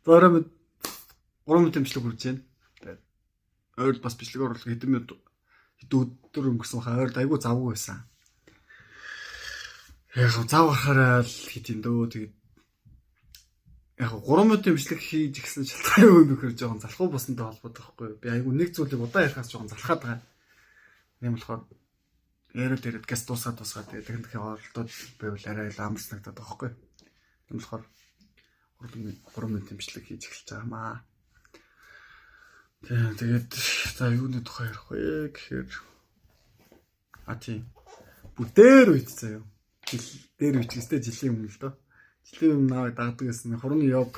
За орой 3 минутын бичлэг хүрч байна. Тэгээд ойрд бас бичлэг оруулах хэдэн минут хэдэн өдөр өнгөрсөн хаа ойрд айгүй завгүй байсан. Яг зав гарахаараа л хэд юм дөө. Тэгээд яг 3 минутын бичлэг хийж гисэн шалтгаан юу юм бэхээр жоохон залхуу босонтой холбоотой байхгүй. Би айгүй нэг зүйлийг удаан ярихаас жоохон залхаад байгаа. Тийм болохоор яриад яриад газ дуусаад дуусгаад тэгээд дахин дахин оролдоод байвал арай л амарснагдаад байгаа байхгүй. Тийм болохоор 3 минутын бичлэг хийж эхэлж байгаа маа. Тийм тэгээд за юуны тухай ярих вэ гэхээр а тийм бүр дээр үед заяа. Жил дээр үеч гэстэй жилийн өмнө л доо. Жилийн өмнө наваа дагдаг гэсэн хурны йог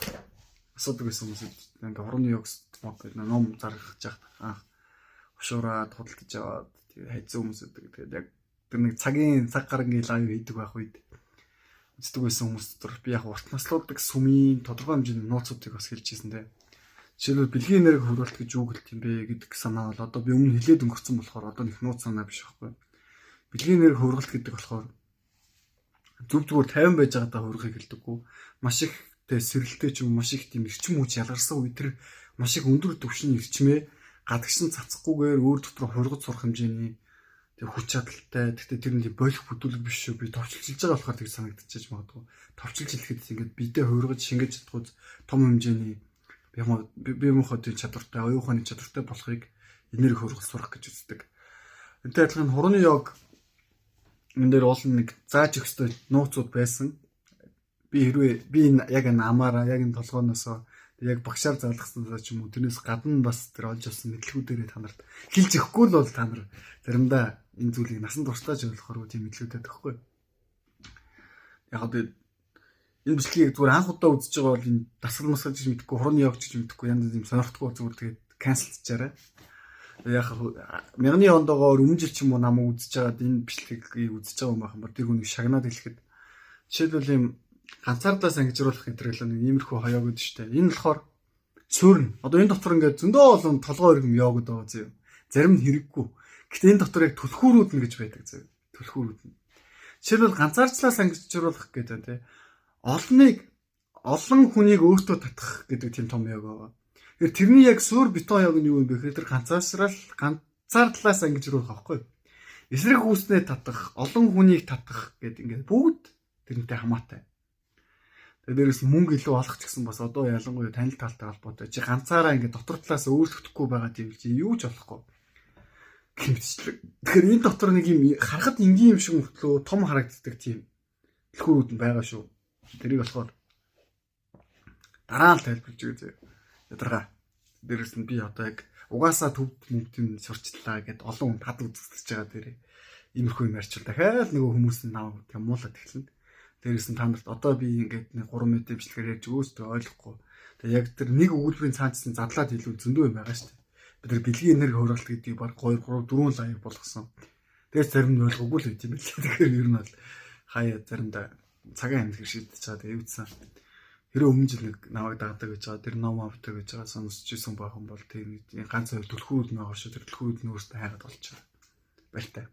асуудаг гэсэн хүмүүс ингээ хурны йог гэдэг ном заргаж яхад анх хушуураад худалдаж аваад тэгээд хайцсан хүмүүс өгдөг. Тэгээд яг тэр нэг цагийн цаг гарангийн лайв хийдэг байх үед үздэг байсан хүмүүс дотор би яг урт наслуудаг сүмийн тодорхой хэмжээний нууцуудыг бас хэлж ирсэн те. Жишээлбэл бэлгийн энерги хөрвөлт гэж юу гэлт юм бэ гэдэг санаа бол одоо би өмнө хэлээд өнгөрцөн болохоор одоо нэг нууц санаа биш байхгүй. Бэлгийн энерги хөрвөлт гэдэг болохоор зүг зүгээр 50 байж байгаадаа хөргөхийг хэлдэггүй. Маш их тэ сэрэлтэй ч юм маш их тийм эрчим хүч ялгарсан үе тэр маш их өндөр түвшний эрчмээ гадагшин цацахгүйгээр өөр дотор хургаж сурах хэмжээний тэр хүч чадалтай. Гэхдээ тэр нэг болох бүдүүлэг биш шүү. Би товчилж байгаа болохоор тэг санагдчихэж магадгүй. Товчилж хэлэхэд ингээд бидээ хургаж шингэж чадахгүй том хэмжээний бие махбодын чадвартай, оюун ухааны чадвартай болохыг энерги хургаж сурах гэж үздэг. Энтэй адилхан хурны йог энэ дээр уул нэг зааж өгөх ёстой нууцуд байсан. Би хэрвээ би энэ яг энэ амаараа яг энэ толгооноосоо яг багшаар заалгасанаа ч юм уу тэрнээс гадна бас тэр олж авсан мэдлэгүүдээрээ та нарт хэлж өгөхгүй л бол та нар заримдаа энэ зүйлийг насан туршлаж ойлгохоор тийм мэдлэгүүдэд тахгүй. Яг одоо энэ бичлэгийг зүгээр анх удаа үзэж байгаа бол энэ дасгал масгал гэж мэдэхгүй, хурны явж гэж мэдэхгүй, янз бүрийн сонирхдаггүй зүгээр тэгээд канселчаарай. Яг мянганы ондоогоор өмнө жил ч юм уу намайг үзэж байгаад энэ бичлэгийг үзэж байгаа юм байх юм бол тэр хүнийг шагнаад хэлэхэд жишээлбэл ийм ганцаардлаас ангижруулах энэ төр нэг иймэрхүү хоёог гэдэг шүү дээ. Энэ болохоор суурна. Одоо энэ дотор ингээд зөндөө олон толгой өргөм йогод байгаа зөө. Зарим нь хэрэггүй. Гэтэ энэ дотор яг түлхүүрүүд нь гэж байдаг зөө. Түлхүүрүүд нь. Жишээлбэл ганцаардлаас ангижруулах гэдэг нь тий. Олныг олон хүнийг өөртөө татах гэдэг тийм том йог байгаа. Тэгэхээр тэрний яг суур бетон йог нь юу юм бэ гэхээр тэр ганцаардлаас ангижруулах аахгүй. Эсрэг хүүснээ татах, олон хүнийг татах гэдэг ингээд бүгд тэрнтэй хамаатай. Тэгээ дээрээс мөнгө илүү олох ч гэсэн бас одоо ялангуяа танил талтай холбоотой. Чи ганцаараа ингээд дотор талаас өөрчлөгдөхгүй байгаа тийм чи юу ч болохгүй. Гэмтчлэг. Тэгэхээр энэ дотор нэг юм харахад энгийн юм шиг мөртлөө том харагддаг тийм түлхүүрүүд нь байгаа шүү. Тэрийг болохоор дараа нь тайлбарлаж өгье зөө. Ядаргаа. Дээрээс нь би одоо яг угаасаа төвд мөнгөний сурчлаа гэд олон хүн тад үзэж байгаа дээрээ иймэрхүү юм ярьчвал дахиад нөгөө хүмүүс нь намайг тийм муулаад эхэлнэ. Дээрээс нь та нарт одоо би ингээд нэг 3 минутын бичлэгээр ярьж өөстөө ойлгохгүй. Тэгээ яг тэр нэг өгүүлбэрийн цаанчсан задлаад хэлвэл зөндөө юм байгаа шүү дээ. Бид нар бэлгийн энерги хөрөлт гэдгийг баг 2 3 4 лайв болгосон. Тэгээд зарим нь ойлгоогүй л байт юм билээ. Тэгэхээр ер нь бол хаяа заримдаа цагаан амьд шийдэж байгаа. Тэгээ юудсан. Хэрэг өмнө жил нэг намайг дагдаг гэж байгаа. Тэр ном авдаг гэж байгаа сонсч ирсэн байх юм бол тэр ганц хоёр түлхүүрүүд нь байгаа шүү. Тэр түлхүүрүүд нь өөрсдөө хайгаад олчих. Баяртай.